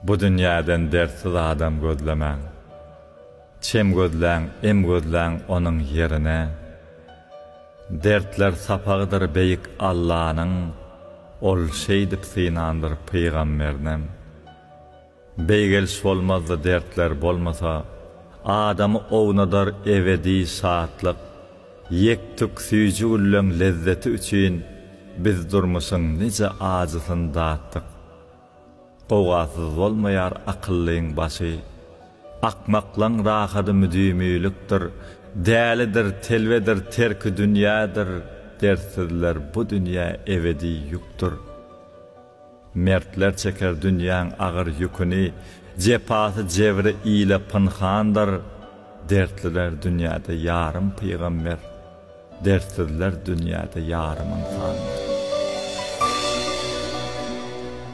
Bu dünýäden dertsiz adam gözlemäň. Çem gözläň, em gözläň onuň ýerine. Dertler sapagydyr beýik Allanyň, Ol şeýdip synandyr pygamberinem. Beýgeliş bolmazdy dertler bolmasa, Adamy ownadar ebedi şatlyk. Ýek-tük süýji gülleň lezzeti üçin Biz durmuşyň nije ajysyn datdyk. Gowgasyz bolmaýar akyllyň başy. Akmaklaň rahady müdimilikdir. Dälidir, telbedir, terkidünýädir, Dertsizler bu dünýä ebedi ýükdür. Mertler çeker dünýäň agyr ýüküni, Jepasy jebri ile pynhandyr. Dertliler dünýäde ýarym pygamber, Dertsizler dünýäde ýarym ynsandyr.